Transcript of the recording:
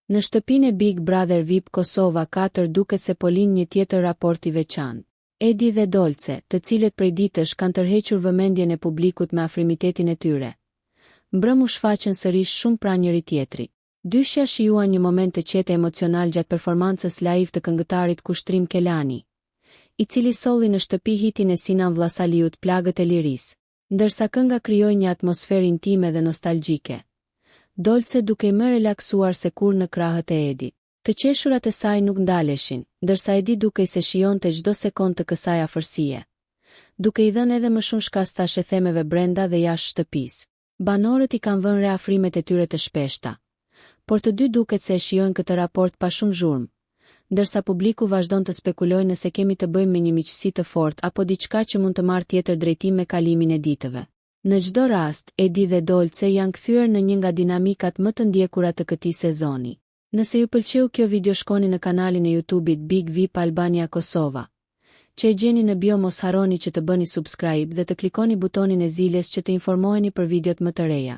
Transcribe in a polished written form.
Në shtëpinë e Big Brother VIP Kosova 4 duket se po lind një tjetër raport i veçantë. Edi dhe Dolce, të cilët prej ditësh kanë tërhequr vëmendjen e publikut me afrimitetin e tyre, mbrëmë u shfaqën sërish shumë pranë njëri-tjetrit. Dyshja shijuan një moment të qetë e emocional gjatë performancës live të këngëtarit Kushtrim Kelani, i cili solli në shtëpi hitin e Sinan Vllasaliut Plagët e Lirisë. Ndërsa kënga krijoi një atmosferë intime dhe nostalgjike, Dolce dukej më e relaksuar se kurrë në krahët e Edit. Të qeshurat e saj nuk ndaleshin, ndërsa Edi dukej se shijonte çdo sekondë të kësaj afërsie, duke i dhënë edhe më shumë shkas thashethemeve brenda dhe jashtë shtëpisë. Banorët i kanë vënë re afrimet e tyre të shpeshta, por të dy duket se e shijojnë këtë raport pa shumë zhurmë, ndërsa publiku vazhdon të spekulojë nëse kemi të bëjmë me një miqësi të fortë apo diçka që mund të marrë tjetër drejtim me kalimin e ditëve. Në çdo rast, Edi dhe Dolce janë kthyer në një nga dinamikat më të ndjekura të këtij sezoni. Nëse ju pëlqeu kjo video shkoni në kanalin e YouTube-it Big VIP Albania Kosova, që e gjeni në bio mos harroni që të bëni subscribe dhe të klikoni butonin e ziles që të informoheni për videot më të reja.